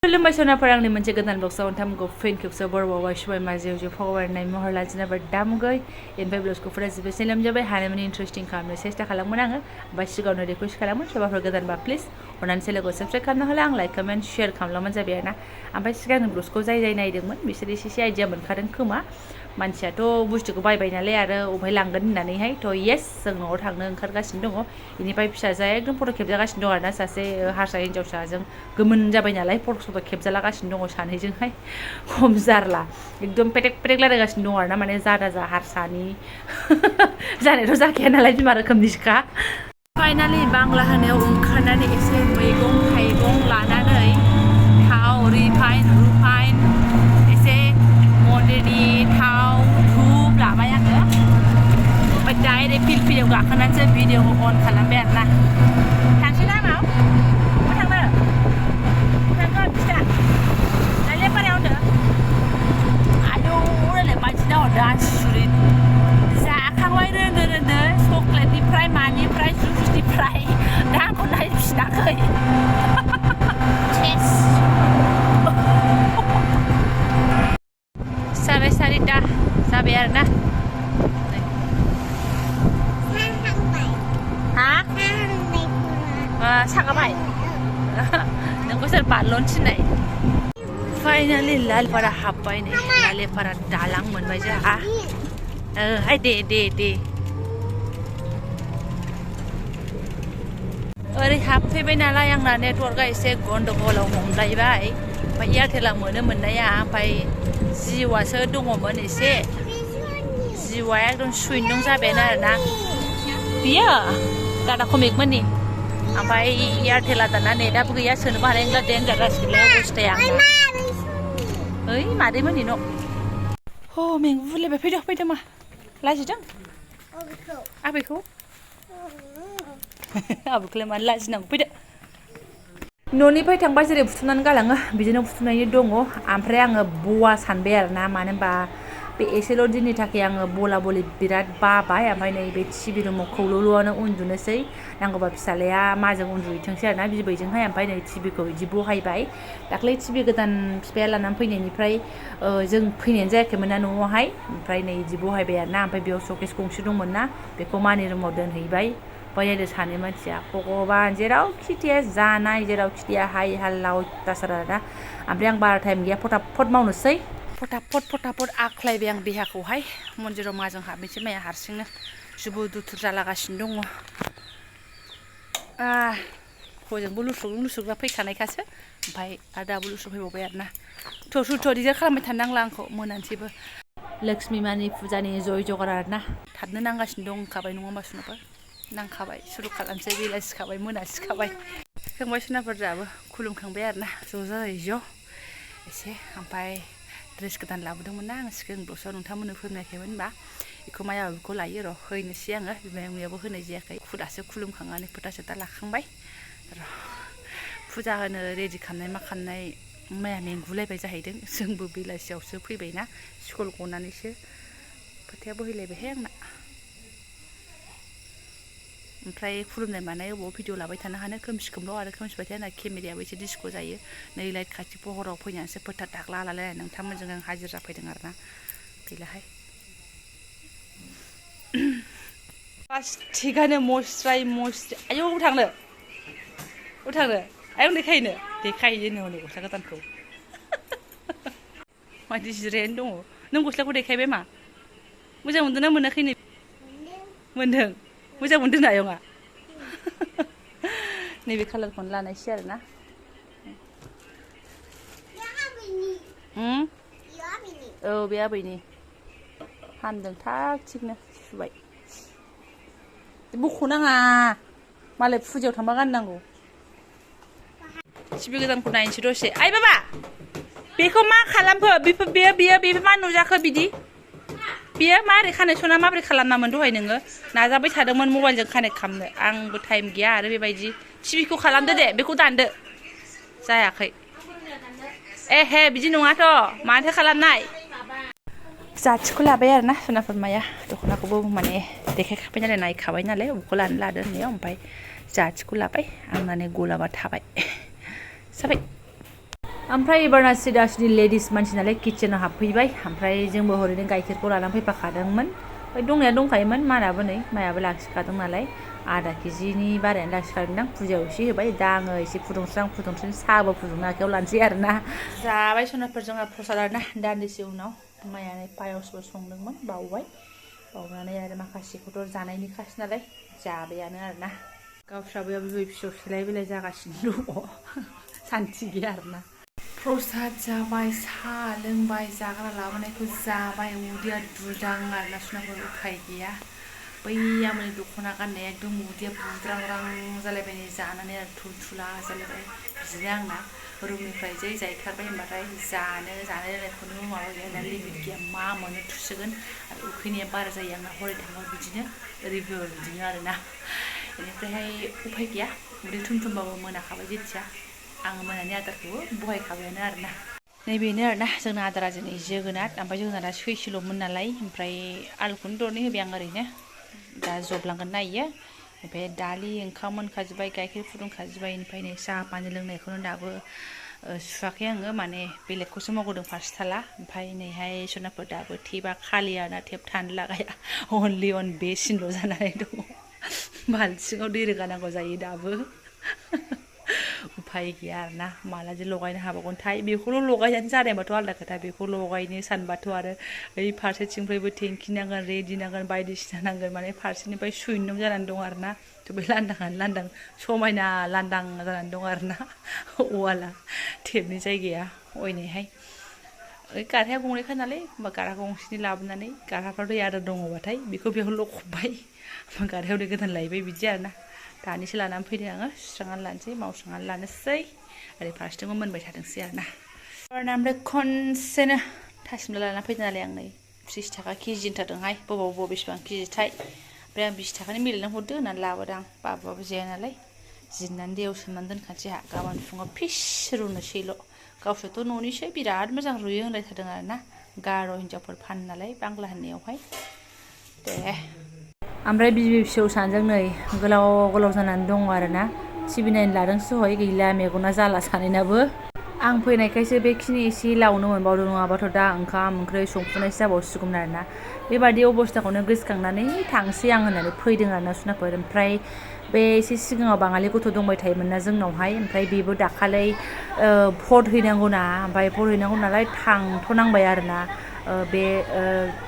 खुलुमबाय सनाफोर आंनि मोनसे गोदान बक्सआव नोंथांमोनखौ फिन खेबसे बरबावबाय सबाय माजेव जे फगवारनाय महर लाजिनाबा दामुगै इनफाय ब्लग्सखौ फरायजोबोसै लोमजाबाय हानायमानि इन्टारेस्टिं खालामनो सेस्था खालामगोन आङो ओमफ्राय सिगाङावनो रिकुवेस्ट खालामो सोरबाफोर गोदानबा प्लिज अननानै चेनेलखौ साबस्क्राइब खालामनो होला आं लाइक कमेन्ट शेयार खालामलांबानो जाबाय आरोना ओमफ्राय सिगांनि ब्लग्सखौ जाय नायदोंमोन बिसोर एसे आइडिया मोनखादों खोमा मानसियाथ' बुस्थुखौ बायबाय नालाय आरो अबेहाय लांगोन होननानैहाय थ' येस जों न'आव थांनो ओंखारगासिनो दङ बेनिफ्राय फिसाजोआ एकदम फट' खेबजागासिनो दं आरोना सासे हारसा हिन्जावसाजों गोमोन जाबाय नालाय फट' खेबजालागासिनो दङ सानैजोंहाय खम जारला एकदम पेटेक रायलायगासिनो दं आरोना माने जादा जा हारसानि जानायथ' जाखाया नालाय बिमा रोखोमनिसोखा फाइनालि बांला होनायाव ओंखारनानै एसे मैगं थाइगं लानानै थाव रिफाइन एसे मन्दिरनि थाव धुप लाबाय आङो ओमफ्राय डाइरेक्ट फिल्डआव गाखोनानैसो भिडिअखौ अन खालामबाय आरोना थांसै ना माव थांनो थांगोन फिथा नायलेपारायाव होनदो आयौ ओरैलाय मानसिना हरदो आसुरित जाखांबाय रोन्दो चक्लेटनिफ्राय मानिफ्राय जुसनिफ्राय दा आंखौ नायफिनाखै साराय सारिथा जाबाय आरोना सागाबाय नोंखौ सोर बारल'नो थिननाय फाइनालि लालपारा हाबबाय नै लालपारा दालां मोनबाय जोंहा हाय दे ओरै हाबफैबाय नालाय आंना नेटवर्कआ एसे गन्डगलाव हमलायबाय ओमफ्राय एयारटेला मोननाया ओमफ्राय जिअ'आसो दङमोन एसे जिअ'आ एकदम सुइन्दं जाबायानो आरोना बियो दादा कमिकमोननि ओमफ्राय एयारटेला दाना नेटआबो गैया सोनोबो हानाय नंला देन्जार जासिगोनलाय अबस्थाया आंना ओइ मादैमोननि न' ह मेंबो बुलायबाय फैदो मा लाजिदों आबैखौ आबैखौलाय मानो लाजिनांगौ फैदो न'निफ्राय थांबा जेरै फुथुनानै गालाङो बिदिनो फुथुनायनि दङ ओमफ्राय आङो बवा सानबाय आरोना मानो होनबा बे एसेल' दिननि थाखाय आङो बला बलि बिराद बाबाय ओमफ्राय नै बे टिभि रुमाव खौल'ल'आनो उन्दुनोसै नांगौबा फिसालाया माजों उन्दुहैथोंसै आरोना बिबैजोंहाय ओमफ्राय नै टिभिखौ बिदि बहायबाय दाख्लै टिभि गोदान बिफाया लानानै फैनायनिफ्राय जों फैनायानो जायाखैमोन ना न'आवहाय ओमफ्राय नै बिदि बहायबाय आरोना ओमफ्राय बेयाव सकेस गंसे दंमोन ना बेखौ मानि रुमाव दोनहैबाय बायदो सानै मानसिया भगबान जेरावखि थाया जानाय जेरावखि थाया हाय हाल्ला अयथासार आरोना ओमफ्राय आं बारा टाइम गैया फटाफट मावनोसै फटाफट आख्लायबाय आं देहाखौहाय मन्दिराव माजों हाबनोसै माया हारसिंनो जुबु दुथुर जालागासिनो दङ हजोंबो लुस्रुग्रा फैखानायखासो ओमफ्राय आरो दाबो लुस्रु फैबावबाय आरोना थ' दिजार खालामबाय थानांला आंखौ मोनानोसैबो लक्ष्मी मानि फुजानि जय जगार आरोना थाबनो नांगासिनो दंखाबाय नङा होमबा सुनाफोर नांखाबाय सुरु खालामसै बेलासिखाबाय मोनासिखाबाय फंबाय सुनाफोर जाबो खुलुमखांबाय आरोना ज' जायो ज' एसे ओमफ्राय ड्रेस गोदान लाबोदोंमोन ना आं सिगां ब्लग्सआव नोंथांमोननो फोरमायाखैमोन होनबा बेखौ माया बेखौ लायो र' हैनोसै आङो बिमायाबो होनाय जायाखै दासो खुलुमखांनानै फोथा सोथा लाखांबाय र' फुजा होनो रेडि खालामनाय मा खालामनाय माया मेंगुलायबाय जाहैदों जोंबो बेलासियावसो फैबायना स्कुल गनानैसो फोथाया बोहैलायबायहाय आंना ओमफ्राय खुलुमनाय मानाय अबाव भिडिअ लाबाय थानो हानो खोमसिखोमल' आरो खोमसिबाथाय आंना केमेरायाबो एसे डिस्क' जायो नै लाइट खाथि पहराव फैनानैसो फोथा दाग्ला लालाय नोंथांमोनजों आं हाजिर जाफैदों आरोना गैलाहाय थिगानो मस्राय आयौ थांनो आयौ देखायनो हनै गस्ला गोदानखौ मादि जिरायनो दङ नों गस्लाखौ देखायबाय मा मोजां मोनदोंना मोनाखै नै मोनदों मोजां मोनदों ना आयंआ नैबे कालारखौनो लानायसै आरोना औ बे आबैनि हामदों थाग थिगनो सुबाय बख'नाङा मालाय फुजायाव थांबा गाननांगौ टिभि गोदानखौ नायनोसै दसे आइ बाबा बेखौ मा खालामखो बेयो मा नुजाखो बिदि बेयो माबोरै खानाय सना माबोरै खालामनामोन दहाय नोङो नाजाबाय थादोंमोन मबाइलजों कानेक्ट खालामनो आंबो टाइम गैया आरो बेबायदि टिभिखौ खालामदो दे बेखौ दानदो जायाखै हे बिदि नङाथ' माथो खालामनाय जाथिखौ लाबाय आरोना सुनाफोर माया दख'नाखौबो माने देखायखाबाय नालाय नायखाबाय नालाय अबेखौ लानो लादो होननायाव ओमफ्राय जाथिखौ लाबाय आं माने गलाबा थाबाय जाबाय ओमफ्राय एबारना सिदासिनि लेडिस मानसि नालाय किटचेनाव हाबफैबाय ओमफ्राय जोंबो हरैनो गाइखेरखौ लानानै फैफाखादोंमोन ओमफ्राय दंनाया दंखायोमोन मानाबो नै मायाबो लाखिखादों नालाय आधा केजिनि बारायानो लाखिखादोंदां फुजायाव एसे होबाय दा आङो एसे फुदुंस्रां साहाबो फुदुंनो आखायाव लानोसै आरोना जाबाय सनाफोर जोंहा प्रसाद आरोना दान्दिसे उनाव मायानो पायसबो संदोंमोन बावनानै आरो माखासेखौथ' जानायनि खासि नालाय जाबायानो आरोना गावस्राबो बिबै फिसौ सोलाय बेलाय जागासिनो दङ सान्थि गैया आरोना प्रसाद जाबाय साहा लोंबाय जाग्रा लाबोनायखौ जाबाय उदैया दुलदां आरोना सुनाफोर उफाय गैया बैया माने दख'ना गाननाया एकदम उदैया बुद्रांरां जालायबाय जानानै आरो थुलथुला जालायबाय बिदिनो आंना रुमनिफ्राय जै जाहैखारबाय होनबाथाय जानो लोंनायखौनो माबा गैया ना लिमिट गैया मा मोनो थुसोगोन आरो उखैनाया बारा जायो आंना हरै थांबा बिदिनो ओरैबो बिदिनो आरोना बेनिफ्रायहाय उफाय गैया उदै थुमथुमबाबो मोनाखाबाय जेथिया आङो मोनानि आदारखौबो बहायखाबायानो आरोना नैबेनो आरोना जोंना आदारा दिनै जोगोनार ओमफ्राय जोगोनारा सैसेल'मोन नालाय ओमफ्राय आलुखौनो दरनै होबाय आं ओरैनो दा जबलांगोन ना इयो ओमफ्राय दालि ओंखाम मोनखाजोब्बाय गाइखेर फुदुंखाजोब्बाय ओमफ्राय नै साहा पानि लोंनायखौनो दाबो सुवाखै आङो माने बेलेगखौसो मावगोदों फार्स्टथाला ओमफ्राय नैहाय सनाफोर दाबो टेपा खालियाना टेप थानो लागाया अनलि अन बेसिनल' जानानै दङ बाल्थिङाव दै रोगानांगौ जायो दाबो उफाय गैया आरोना मालाजों लगायनो हाबावगोनथाय बेखौल' लगायनानै जानायबाथ' आलादा खोथा बेखौ लगायनो सानबाथ' आरो ओइ फारसेथिंफ्रायबो टेंकि नांगोन रेडि नांगोन बायदिसिना नांगोन माने फारसेनिफ्राय सुइनम जानानै दं आरोना थ' बे लांदां समायना लांदां जानानै दं आरोना वाला टेपनि जायगाया अयनैहाय ओइ गारहाया गंनैखा नालाय होमबा गारहा गंसेनि लाबोनानै गारहाफ्राव दै आद्रा दङबाथाय बेखौ बेयाव लखबबाय गारहायाव दै गोदान लायबाय बिदि आरोना दानिसो लानानै फैदों आङो सुस्रांनानै लानोसै मावस्रांनानै लानोसै ओरै फारसेथिंबो मोनबाय थादोंसै आरोना ओमफ्राय खनसेनो थासिमला लाना फैदों नालाय आं नै 30 थाखा केजि होनथारदोंहाय बबाव बेसेबां केजिथाय ओमफ्राय आं 20 थाखानि मिलायनानै हरदो होननानै लाबोदों आं बाबाबो जाया नालाय जिरनानै दैयाव सोमनानै दोनखानोसै आंहा गाबोन फुङाव फिस रुनोसैल' गावसोरथ' न'निसो बिराद मोजां रुयो होनलायथारदों आरोना गार' हिनजावफोर फानो नालाय बांला होननायावहाय दे ओमफ्राय बिबै फिसौ सानैजों नै गोलाव जानानै दङ आरोना टिभि नायनो लादोंसो हय गैला मेगना जाला सानैनाबो आं फैनायखायसो बेखिनि एसे लावनो मोनबावदों नङाबाथ' दा ओंखाम ओंख्रि संफुनायसो जाबावसिगौमोन आरोना बेबादि अबस्थाखौनो गोसोखांनानै थांसै आं होननानै फैदों आरोना सुनाफोर ओमफ्राय बे एसे सिगाङाव बाङालि गथ' दंबाय थायोमोन ना जोंनावहाय ओमफ्राय बेबो दाखालै भट हैनांगौ ना ओमफ्राय भट हैनांगौ नालाय थांथ'नांबाय आरोना बे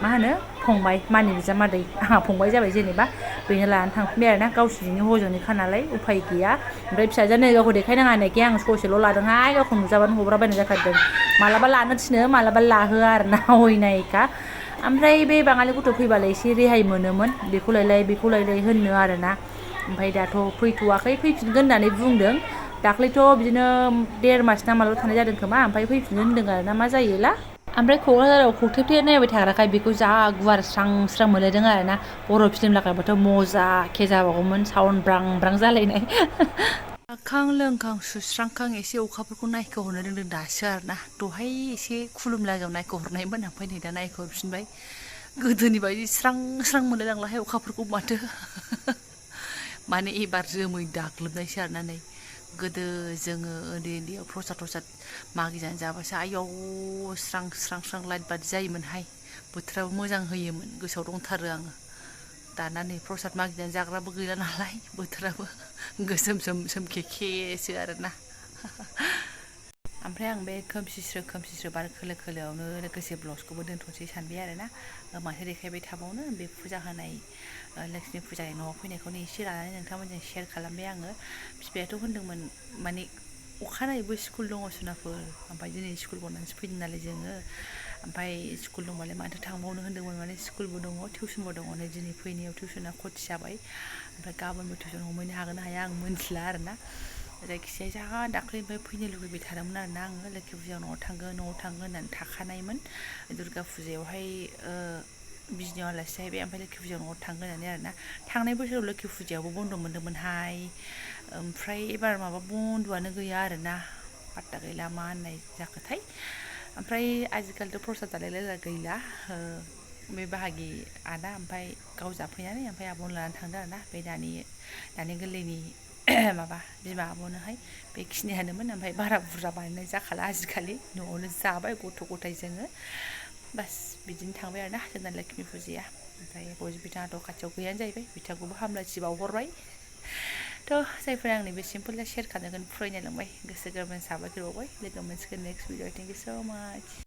मा होनो फंबाय मानि बिजामादै आंहा फंबाय जाबाय जेनेबा बेनो लानानै थांफिनबाय आरोना गावसिनि हजोंनिखा नालाय उफाय गैया ओमफ्राय फिसाजोआ नै गावखौ देखायनाङा होननायखाय आं ससेल' लादोंहाय गावखौ नुजाबानो हब्राबायनाय जाखादों मालाबा लानो थिनो मालाबा लाहोआ आरोना अयनायखा ओमफ्राय बे बाङालि गथ' फैबालाय एसे रेहाय मोनोमोन बेखौ लायलाय होननो आरोना ओमफ्राय दाथ' फैथ'वाखै फैफिनगोन होननानै बुंदों दाख्लैथ' बिदिनो 1.5 मास ना माल' थानाय जादों खोमा ओमफ्राय फैफिनगोन होनदों आरोना मा जायोला ओमफ्राय क'क्राझाराव खौथेबथे नायबाय थाग्राखाय बेखौ जा गुवार स्रां मोनलायदों आरोना बर' फिल्म लागायबाथ' मजाके जाबावगौमोन साउन्ड ब्रां जालायनाय जाखां लोंखां सुस्रांखां एसे अखाफोरखौ नायखोहरनो रोंदों दासो आरोना दहाय एसे खुलुमलागायाव नायखोहरनायमोन ओमफ्राय नै दा नायखोहरफिनबाय गोदोनि बायदि स्रां मोनलाय लांलाहाय अखाफोरखौ माथो माने एबार जोमै दाग्लोबनायसो आरोना नै गोदो जोङो उन्दैयाव प्रसाद मागिनानै जाबासो आयौ स्रां लाइट बादि जायोमोनहाय बोथोराबो मोजां होयोमोन गोसोआव दंथारो आङो दाना नै प्रसाद मागिनानै जाग्राबो गैला नालाय बोथोराबो गोसोम सोमखेखेसो आरोना ओमफ्राय आं बे खोमसिस्रो बार खोलोआवनो लोगोसे ब्लाउसखौबो दोनथ'नोसै सानबाय आरोना माथो देखायबाय थाबावनो बे फुजा होनाय लक्ष्मि फुजानि न'आव फैनायखौनो एसे लानानै नोंथांमोनजों शेयार खालामबाय आङो बिफायाथ' होनदोंमोन माने अखानायैबो स्कुल दङ सुनाफोर ओमफ्राय दिनै स्कुल गनानैसो फैदों नालाय जोङो ओमफ्राय स्कुल दंबालाय माथो थांबावनो होन्दोंमोन माने स्कुलबो दङ टिउसनबो दङ नै दिनै फैनायाव टिउसना खथि जाबाय ओमफ्राय गाबोनबो टिउसन हमहैनो हागोन ना हाया आं मिन्थिला आरोना जायखिजाया जा दाख्लैनिफ्राय फैनो लुबैबाय थादोंमोन आरोना आङो लोखि फुजायाव न'आव थांगोन होननानै थाखानायमोन दुर्गा फुजायावहाय बिजनियाव आलासि जाहैबाय ओमफ्राय लोखि फुजायाव न'आव थांगोन होननानै आरोना थांनाय बोसोराव लोखि फुजायावबो बन्द' मोन्दोंमोनहाय ओमफ्राय एबार माबा बन्द'आनो गैया आरोना पात्ता गैला मा होननाय जाखोथाय ओमफ्राय आजिखालिथ' प्रसाद जालायलायला गैला बे बाहागि आदा ओमफ्राय गाव जाफैनानै ओमफ्राय आब'नो लानानै थांदों आरोना बे दानि गोरलैनि माबा बिमा आब'नोहाय बेखिनियानोमोन ओमफ्राय बारा बुरजा बानायनाय जाखाला आजिखालि न'आवनो जाबाय गथ' गथाय जोङो बास बिदिनो थांबाय आरोना जोंना लोखि फुजाया ओमफ्राय बयबो बिथाङाथ' खाथियाव गैयानो जाहैबाय बिथांखौबो हामलायथि बावहरबाय थ' जायफोरा आंनि बे सिम्पोल शेयार खालामगोन फरायनो लांबाय गोसो गोरबोनि साबायखर बावबाय लोगो मोनसिगोन नेक्स्ट भिडिअ थेंक इउ स' माच